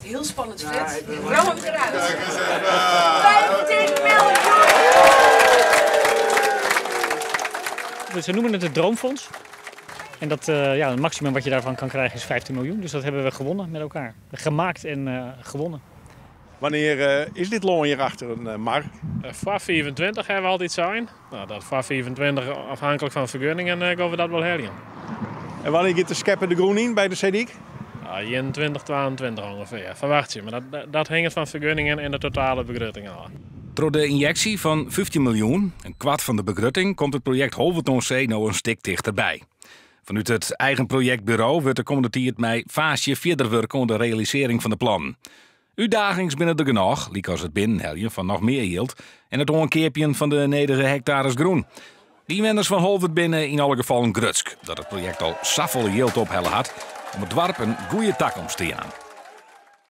Hiel spannend, Fred. Ram hem eruit. 15 miljoen! Ze noemen het het Droomfonds. En dat, ja, het maximum wat je daarvan kan krijgen is 15 miljoen. Dus dat hebben we gewonnen met elkaar. Gemaakt en gewonnen. Wanneer is dit loon hierachter een mar? Foar 25 hawwe we altyd sein. Nou, dat foar 25 afhanklik fan fergunningen geane we dat wol heljen. En wannear giet de skeppe de grûn yn by de Seedyk? Ja, 21, 22 ûngefear, ferwachtsje. Mar dat hinget fan fergunningen en de totale begrutting ôf. Troch de ynjeksje fan 15 miljoen, in kwart fan de begrutting, komt it projekt Holwert oan See no in stik tichterby. Fanút it eigen projektburo wurdt de kommende tiid mei faasje fierder wurke oan de realisearring fan de plannen. Utdagings binne der genôch, lykas it binnenheljen fan noch mear jild en it oankeapjen fan de nedige hektares grûn. De ynwenners fan Holwert binne yn alle gefallen grutsk dat it projekt al safolle jild ophelle hat om it doarp in goede takomst te jaan.